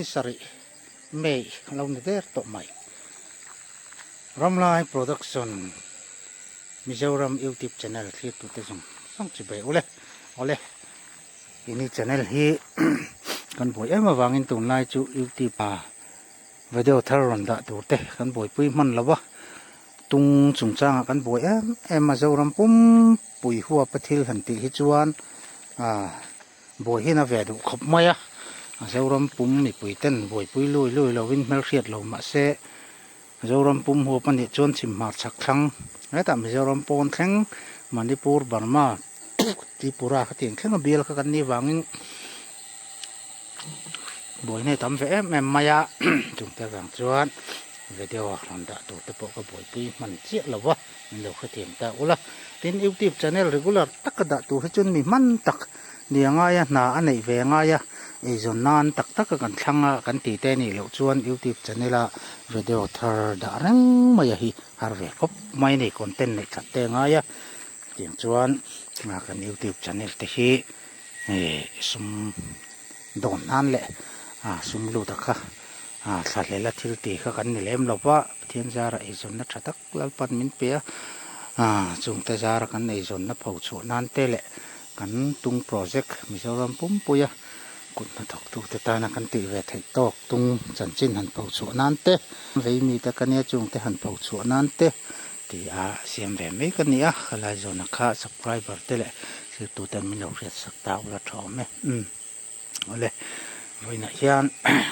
ni sarih May a lo ni der tawh mai. Ramlai Production Mizoram YouTube channel thlirtute zawng zawng chi bei ule. Awle ini channel hi kan buai em avangin tunlai chu YouTube a video thar rawn dah tur te kan buaipui hman lo a, tung chungchangah kan buai em em a Zoram pumpui huapa thil han tih hi chuan ah buai hian a ve duh khawp mai a, Zoram pum mipui ten buaipui lui lui lovin hmelhriat lo mahse Zoram pum huap a nih chuan chhim hmar chhak thlang hetah Mizoram pawn thleng Manipur Burma Tripura khatiang thleng a bial kha kan nih vangin buaina hi tam ve em em mai a chungte vang chuan video rawn dah tur te pawh ka buaipui hman chiah lo va min lo hrethiam ta ula tin youtube channel regular taka dah tur hi chuan mi hman tak ni a ngai a hna a neih ve a ngai a eizawn nan tak taka kan thlang a kan tih te a nih loh chuan youtube channel a video thar dah reng mai a hi har ve khawp mai a ni content neih that te a ngai a tiang chuan kan youtube channel te hi. Hei sum dawn nan leh ah sum lut a kha ah thlahlel a thil tih kha kan ni lem lo va Pathian zara eizawnna tha tak Lalpan min pe a ah chungte zara kan eizawnna pho chhuah nan te leh kan tung project Mizoram pumpuia kut hnathawktute tana kan tih ve theih tawk tung chanchin han pho chhuah nan te vei mite ka nia chungte han pho chhuah nan te tih a siam ve mai ka ni a khalai zawna kha subscriber te leh thiltu ten min lo hriat sak ta ula tha awm e umm awle vawiinah hian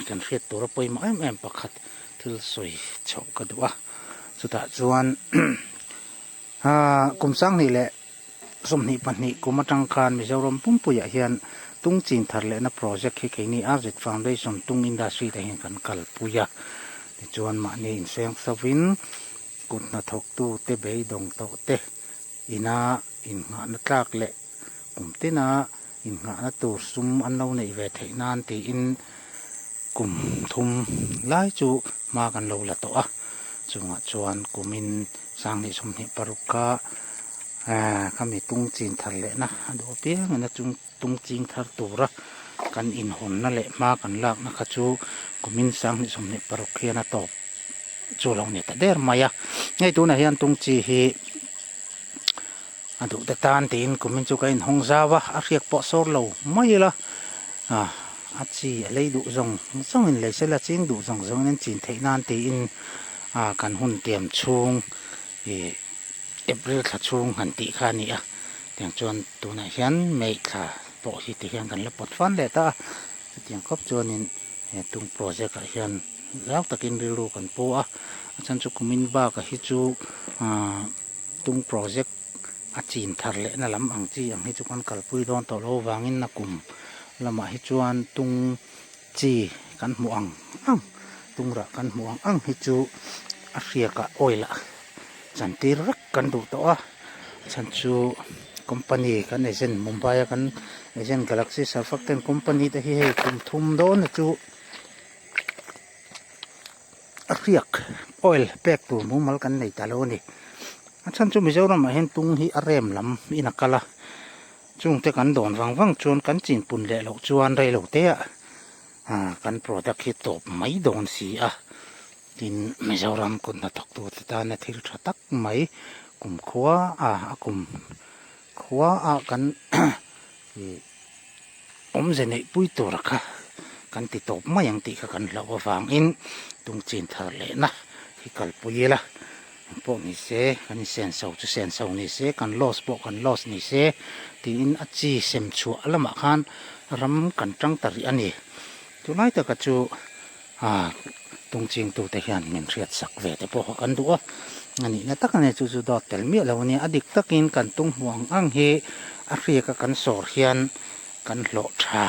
kan hriat tur a pawimawh em em pakhat thil sawi chhoh ka duh a chutah chuan ah kum sanghnih leh 22 kum atang khan Mizoram pumpuiah hian tung chin thar lehna project hi keini RZ Foundation tung industry te hian kan kalpui a tichuan mahni inseng sovin kut hnathawktu te beidawng tawh te ina innghahna tlak leh kum tina innghahna tur sum an lo neih ve theih nan tiin kum thum lai chu hma kan lo la tawh a chungah chuan kumin 2026 kha ehh khami tung chin thar lehna a duh apiangin a chung tung ching thar tura kan inhawnna leh hma kan lakna kha chu kumin 2026 hian a tawp chu lo ni ta der mai a hei tunah hian tung chi hi a duh te tan tiin kumin chu ka inhawng zau a a hriak pawh sawr lo mai ila ah a chi a lei duh zawng zawng in lei sela ching duh zawng zawng in an chin theih nan tiin ah kan hun tiam chhung ih April thla chhung han tih kha a ni a tiang chuan tunah hian May thla pawh hi ti hian kan la pawt fan leh ta a chutiang khawp chuanin he tung project ah hian zau takin rilru kan pu a a chhan chu kumin bakah hi chu ahh tung project a chin thar leh na lam ang chi ang hi chu kan kalpui dawn tawh lo avangin a kum lamah hi chuan tung chi kan hmuh ang ang tung rah kan hmuh ang ang hi chu a hriakah oil ah chantir vek kan duh tawh a a chhan chu company kan agent Mumbai a kan agent Galaxy Surfactant company te hi hei kum thum dawn na chu a hriak oil pek tur mumal kan nei ta lo a ni a chhan chu Mizoram ah hian tung hi a rem lam in a kal a chungte kan dawn vang vang chuan kan chinpun leh loh chuan rei lo te ah ah kan product hi tawp mai dawn si a tin Mizoram kut hnathawk tu te tana thil tha tak mai kum khua a a kum khua a kan ih awmze neih pui tur kha kan ti tawp mai ang tih kha kan hlauh avangin tung chin thar lehna hi kalpui ila engpawh ni se kan insenso chu senso ni se kan loss pawh kan loss ni se tiin a chi sem chhuah lamah khan ram kan tang ta rih a ni tunlai taka chu ah tung ching tute hian min hriat sak ve te pawh kha kan duh a a nihna tak a ni chu chu dawt tel miah lo a nia a dik takin kan tung hmuh ang ang hi a hriak a kan sawr hian kan hlawh tha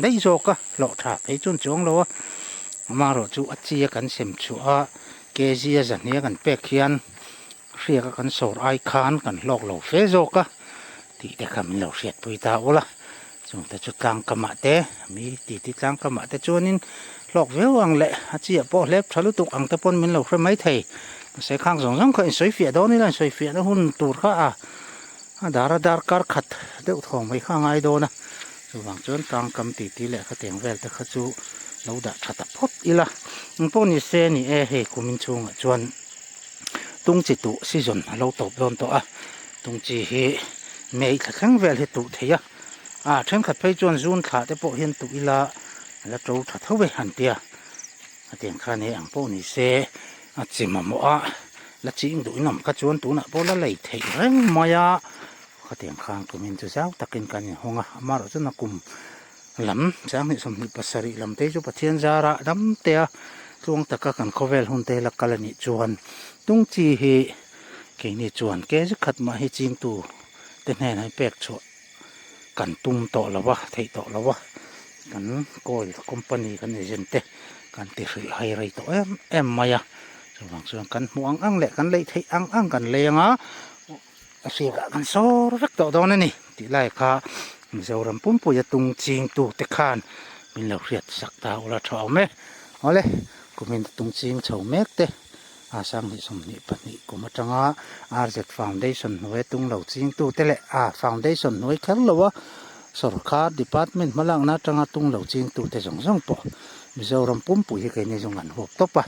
daih zawk a hlawh tha phei chuan chuang lo a amaherawh chu a chi a kan sem chhuah a kg a zahnia kan pek hian hriak a kan sawr ai khan kan hlawk lo fe zawk a tih te kha min lo hriatpui ta ula chungte chu tlang kamah te mi titi tlang kamah te chuanin hlawk viau ang leh a chiah pawh hlep tha lutuk ang te pawn min lo hre mai thei mahse khang zawng zawng kha insawi fiah dawn ila insawi fiahna hun tur kha a a dar a dar kar khat deuh thawng mai kha a ngai dawn a chuvang chuan tlang kam titi leh khatiang vel te kha chu. Lo dah tha ta phawt ila. Eng pawh ni se ni e hei kumin chhungah chuan tung chi tuh season a lo tawp dawn tawh a. Tung chi hi May thla thleng vel hi tuh thei a. Ah thenkhat phei chuan June thla te pawh hian tuh ila a la to tha tho e han tia. Hetiang khan hei ang pawh ni se a chi mamawh a la ching duh in awm kha chuan tunah pawh la lei theih reng mai a. Khatiang khan kumin chu zau takin kan inhawng a, amaherawhchu chu nakum lam 2027 lam te chu Pathian zarah dam tea tluang taka kan khawvel hun te la kal a nih chuan tung chi hi keini chuan ke zikhat mah hi chingtu te hnenah hi pek chhuah kan tum tawh lo a, theih tawh lo a, kan coil company kan agent te kan ti hrilh hai rei tawh em em mai a, chuvang chuan kan hmuh ang ang leh kan lei theih ang ang kan lei ang a. A hriatah kan sawr vek tawh dawn a ni tih lai kha Mizoram pumpuia tung ching tu te khan min lo hriat sak ta ula tha awm e. Awle kumin tung ching chho mek te a 2022 kum atanga RZ Foundation hnuai tung lo ching tu te leh a foundation hnuai kher lo a sorkar department hmalakna atanga tung lo ching tu te zawng zawng pawh Mizoram pumpui hi keini zawng an huap tawp a,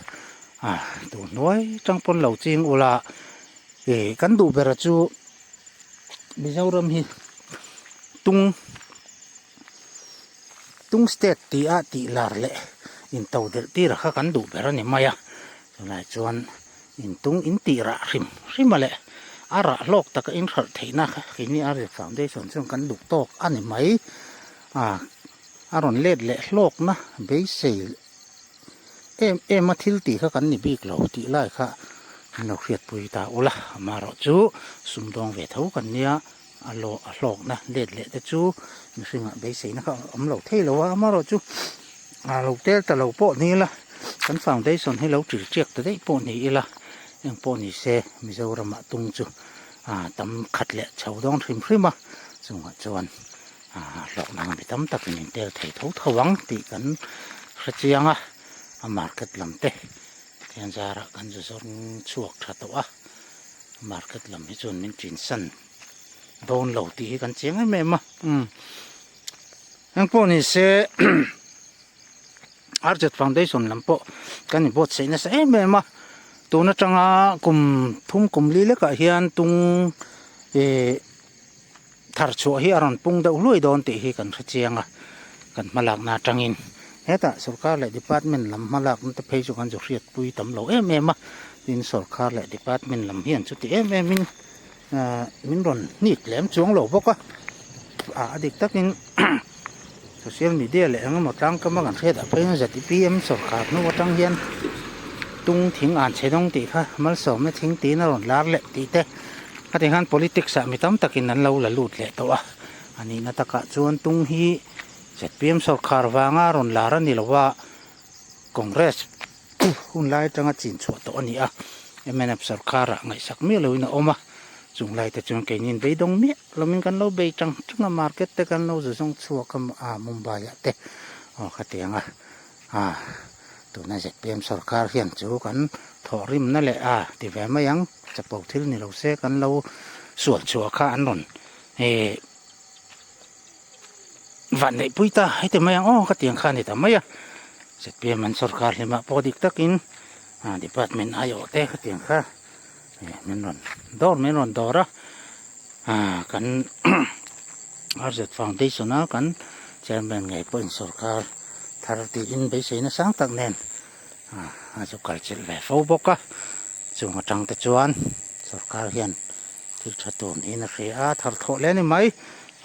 a tun hnuai tang pawn lo ching ula Ih kan duh bera chu Mizoram hi tung tung state tih a tih lar leh in to delh tir a kha kan duh ber a ni mai a chulai chuan in tung in tih rah hrim hrim a leh a rah hlawk taka in hralh theihna kha keini Arya Foundation chuan kan duh tawk a ni mai a a rawn let leh hlawkna beisei em em a thil tih kha kan ni bik lo tih lai kha an lo hriatpui ta ula amaherawh chu sumdawng ve tho kan nia a law a hlawkna let leh te chu mihringah beiseina kha a awm lo thei lo a amaherawh chu a lo tel ta lo pawh ni ila kan foundation hi lo ṭil ṭiak ta daih pawh ni ila eng pawh ni se Mizoramah tung chu a tam khat leh chho dawn hrim hrim a chungah chuan. Hlawkna mi tam takin in tel thei tho tho ang tih kan hre chiang a, a market lam te thian zarah kan zu zawng chhuak tha tawh a, market lam hi chuan min ṭin san dawn lo tih hi kan chiang em em a, umm engpawh ni se RZ Foundation lam pawh kan inbuatsaih nasa em em a, tun atanga kum thum kum li lekah hian tung ih. Thar chhuah hi a rawn pung deuh hluai dawn tih hi kan hre chiang a, kan hmalakna atangin hetah sorkar leh department lam hmalakna te phei chu kan zu hriatpui tam lo em em a, tin sorkar leh department lam hian chuti em em in ahh min rawn hnik lem chuang lo bawk a, ah a dik takin social media leh eng emaw tlangkam a kan hriat ah phei hian zpm sorkar hnu atang hian tung thing an chhe dawng tih kha malsawmna thing tiin a rawn lar leh tih te. Heti hian politics ah mi tam takin an lo la lut leh tawh a, a nihna takah chuan tung hi zpm sorkar vanga rawn lar a ni lo a, Congress hun lai atanga chin chhuah tawh a ni a, mnf sorkar ah ngaihsak miah loin a awm a, chung lai te chuan keinin beidawng miah loin kan lo bei tang tang a, market te kan lo zu zawng chhuak a Mumbai ah te aw khatiang a. A, tuna zpm sorkar hian chu kan thawhrimna leh a ti ve mai ang, chapo thil ni lo se kan lo sual chhuah kha an rawn eh vanneih pui ta heti mai ang aw ka tiang kha a ni ta mai a, zpm an sorkar hlimah pawh dik takin department aiawh te ka tiang kha eh min rawn dawr min rawn dawr a, kan RZ Foundation a kan chairman ngei pawhin sorkar thar tiin beiseina sang tak nen a zu kal chilh ve fo bawk a, chung atang te chuan sorkar hian thil tha tur niin a hria a, thar thawh leh a ni mai.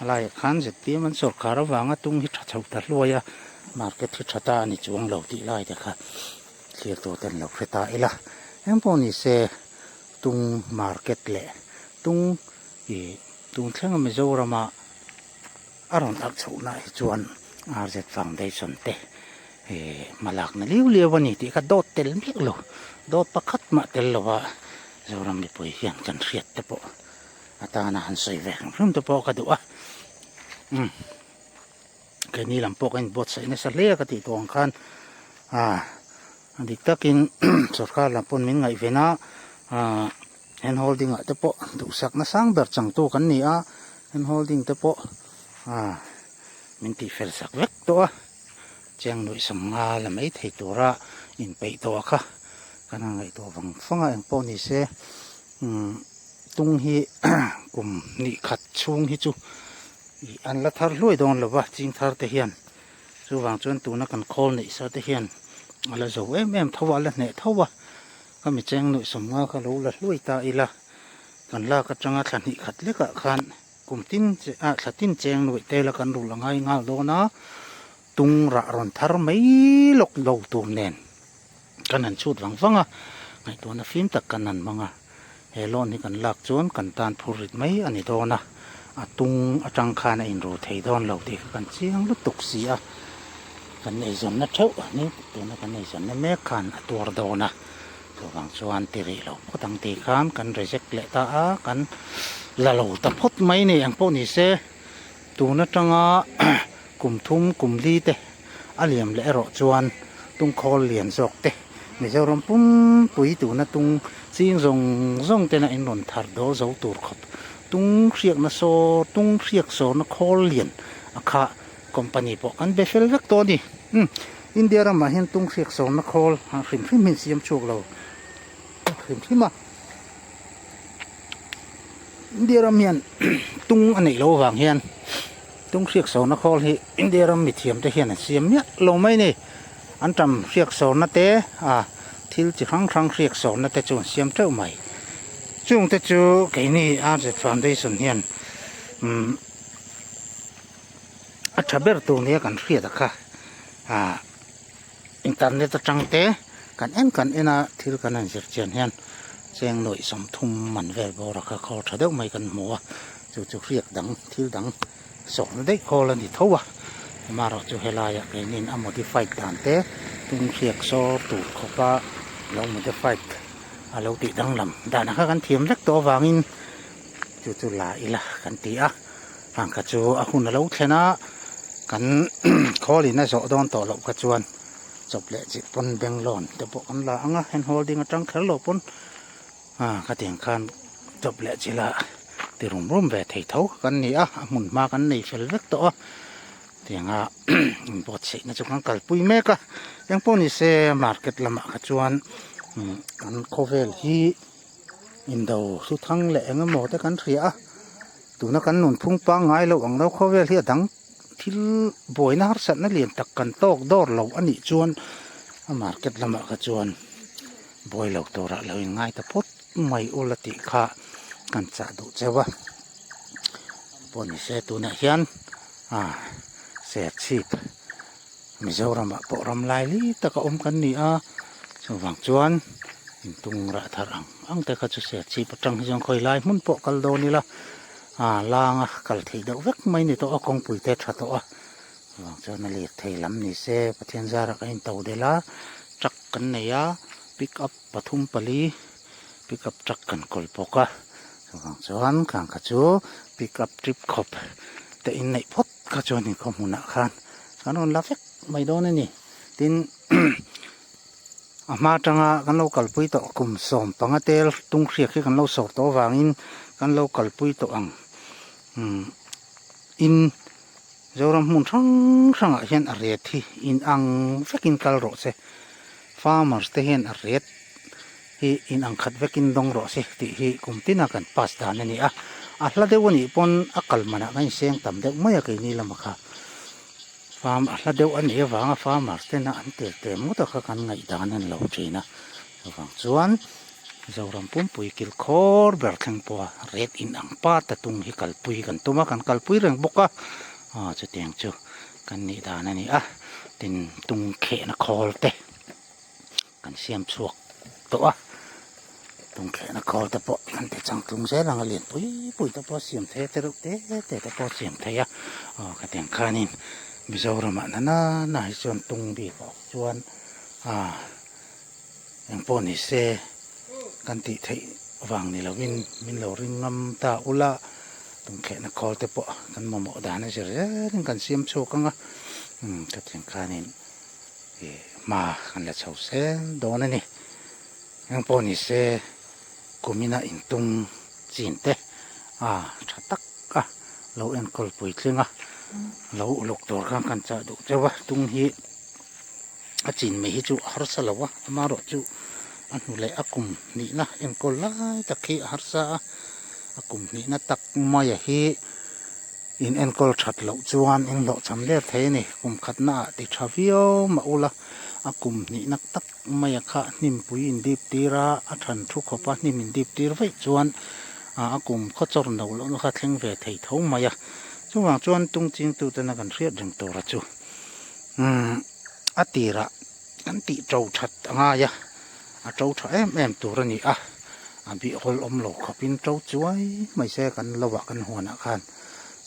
A laiah khan zpm an sorkar avanga tung hi tha chho ta hluai a, market hi tha ta a ni chuang lo tih lai te kha thlir tur ten lo hre ta ila. Eng pawh ni se tung market leh tung ih tun thlenga Mizorama a rawn arh chhohna hi chuan RZ Foundation te eh hmalakna liu liau a ni tih kha dawt tel miah lo, dawt pakhat mah tel lo a Zoram mipui hian kan hriat te pawh atana han sawi ve hrim hrim te pawh ka duh a, umm keini lam pawh ka inbuatsaih nasa hle a ka tih tawh ang khan ah dik takin sorkar lam pawn min ngaihven a ah. Hand holding ah te pawh duhsakna sang ber changtu kan ni a, hand holding te pawh ah min tih fel sak vek tawh a. Cheng nuih sawmnga la mai thei tura inpeih tawh a kha kan han ngaihtuah vang vang a engpawh ni se umm tung hi kum hnih khat chhung hi chu ih an la thar hluai dawn lo va ching thar te hian chuvang chuan tuna kan khawl neih sa te hian a la zo em em tho a a la hneh tho a ka mi cheng nuih sawmnga kha lo la hluai ta ila kan lak atanga thla hnih khat lekah khan. Kum tin che ah thla tin cheng nuaih te la kan rul a ngai nghal dawn a, tung rah rawn thar mai lawk lo tur nen kan han chhut vang vang a, ngaihtuahna fim tak kan han hmang a, he loan hi kan lak chuan kan tan phur rit mai a ni dawn a, a tung atang khan a inru thei dawn lo tih kha kan chiang lutuk si a, kan eizawnna theuh ni tuna kan eizawnna mek khan a tuar dawn a. Chuvang chuan ti rih lo phawt ang tih khan kan reject leh ta a, kan la lo ta phawt mai ni ang pawh ni se tun atanga kum thum kum li te a liam leh erawh chuan tungkhawl lian zawk te Mizoram pumpui tuna tung ching zawng zawng tena in rawn thar dawl zo tur khawp tung hriakna saw tung hriak sawrna khawl lian a kha Company pawh kan be fel vek tawh a ni. Umm India ramah hian tung hriak sawrna khawl hrim hrim hi an siam chhuak lo hrim hrim a. India ram hian tung a neih loh avang hian tung hriak sawrna khawl hi India ram mithiam te hian an siam miah lo mai a ni. An tam hriak sawrna te ah thil chi hrang hrang hriak sawrna te chu an siam teuh mai. Chung te chu keini RZ Foundation hian umm. A tha ber tur nia kan hriat a kha ah internet atang te kan en kan en a thil kan han zir chian hian cheng nuaih sawmthum man vel bawr a kha khawl tha deuh mai kan hmu a chu chu hriak dang thil dang sawrna daih khawl a ni tho a amaherawh chu helaiah keinin a modified dan te tung hriak sawr tur khawpa lo modified a lo tih danglam dan a kha kan thiam vek tawh avangin chu chu la ila kan ti a. Tangka chu a hun a lo thlen a, kan khawl in a zawh dawn tawh loh kha chuan chawp leh chilh pawn bank loan te pawh kan la ang a, hand holding atang kher lo pawn ah khatiang khan chawp leh chilh a ti rum rum ve thei tho kan ni a, a hmun hma kan nei fel vek tawh a, tianga inbuatsaihna chu kan kalpui mek a, engpawh ni se market lamah kha chuan kan khawvel hi indo thu thang leh eng emaw te kan hria a. Tuna kan nunphung pangngai loh ang lo khawvel hi a dang thil buaina harsatna lian tak kan tawk dawr lo a nih chuan a market lamah kha chuan buai lo turah lo inngai ta phawt mai ula tih kha kan chah duh cheu a pawh ni se tunah hian ah serchhip Mizoramah pawh ram laili taka awm kan ni a chuvang chuan intung rah thar ang ang te kha chu serchhip atang hi chuan khawi lai hmun pawh kal dawn ila ah langa kal theih deuh vek mai ni tawh a kawngpui te tha tawh a chuvang chuan a lir thei lam ni se Pathian zarah kan in to delh a truck kan nei a pick up pathum pali pick up truck kan kawl bawk a chuvang chuan khang kha chu pick up trip khawp te inneih phawt kha chuan in khaw hmunah khan kan rawn la vek mai dawn a ni tin a hma atanga kan lo kalpui tawh kum sawm panga tel tung hriak hi kan lo sawr tawh avangin kan lo kalpui tawh ang umm in Zoram hmun hrang hrangah hian a ret hi in ang vekin kal rawh se farmers te hian a ret hi in ang khat vekin dawng rawh se tih hi kum tina kan pass dan a ni a a hla deuh a nih pawn a kal manah kan inseng tam deuh mai a keini lamah kha farm a hla deuh a nih avanga farmers tena an tel tlem ngawt a kha kan ngaih dan a ni lo thin a chuvang chuan Zoram pumpui kilkhawr ber thleng pawha ret in ang pat a tung hi kalpui kan tum a kan kalpui reng bawk a aw chutiang chu kan nih dan a ni a tin tung khehna khawl te. Kan siam chhuak tawh a tungthlehna khawl te pawh kan ti changtlung zel ang a lian pui pui te pawh a siam thei a te reuh te te te pawh a siam thei a aw khatiang khanin Mizoramah nana na hi chuan tung bik ah chuan ah engpawh ni se kan tih theih vang ni lovin min lo ring ngam ta ula tungthlehna khawl te pawh kan mamawh dan a zir zelin kan siam chhuak ang a umm khatiang khanin. Ih hma kan la chho sel dawn a ni. Eng pawh ni se kumina intum chin te a tha tak a lo enkawl puitling a lo uluk tur khan kan chah duh teuh a tung hi. A chin mai hi chu a harsa lo a, amaherawhchu a hnu leh a kum hnihna enkawl lai tak hi a harsa a, a kum hnihna tak maia hi in enkawl that loh chuan in hlawhchham der thei a ni. Kum khatna ah ti tha viau mah ula, a kum hnihna tak maia kha hnimpui in dip tir a, a than thu khawpa hnim in dip tir vaih chuan a kum khaw chawr no lohna kha thleng ve thei tho mai a. Chuvang chuan tung chingtutena kan hriat reng tura chu. Umm a tirah kan tih to that a ngai a, a to tha em em tur a ni a, a bih hawl awm lo khawpin to chuai mai se kan lo ah kan huanah khan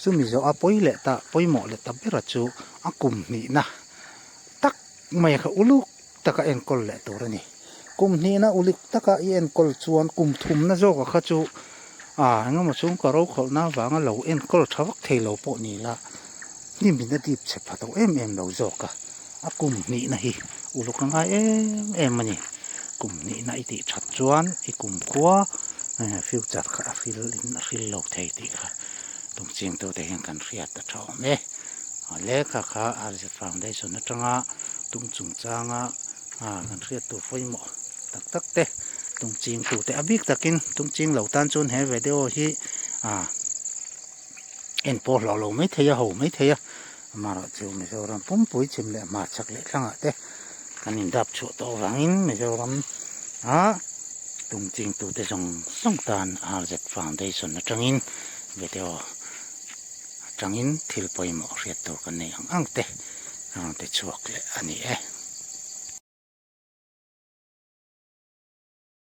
chumi zawh a pawi leh ta pawimawh leh ta bera chu a kum hnihna tak mai kha uluk taka enkawl leh tur a ni. Kum hnihna uluk taka i enkawl chuan kum thumna zawka kha chu ah engemaw chhungkaw rokhawlhna avanga lo enkawl tha vak thei lo pawh ni la hnim in a dip chhe pha tawh em em lo zawk a, a kum hnihna hi uluk a ngai em em a ni. Kum hnihna i tih that chuan i kum khua future kha a hril in a hril lo thei tih kha tumchingtute hian kan hriat a tha awm e. Awle kha kha RZ Foundation atanga tum chungchanga kan hriat tur pawimawh tak tak te tum chingtute a bik takin tum ching lo tan chuan he video hi en pawh hlauh lo mai thei a ho mai thei a amaherawh chu Mizoram pumpui chhim leh hmarchhak leh thlangah te kan indap chhuah tawh avangin Mizoram ah tum chingtute zawng zawng tan RZ Foundation atangin video atangin thil pawimawh hriat tur kan nei ang ang te a rawn ti chhuak leh a ni e.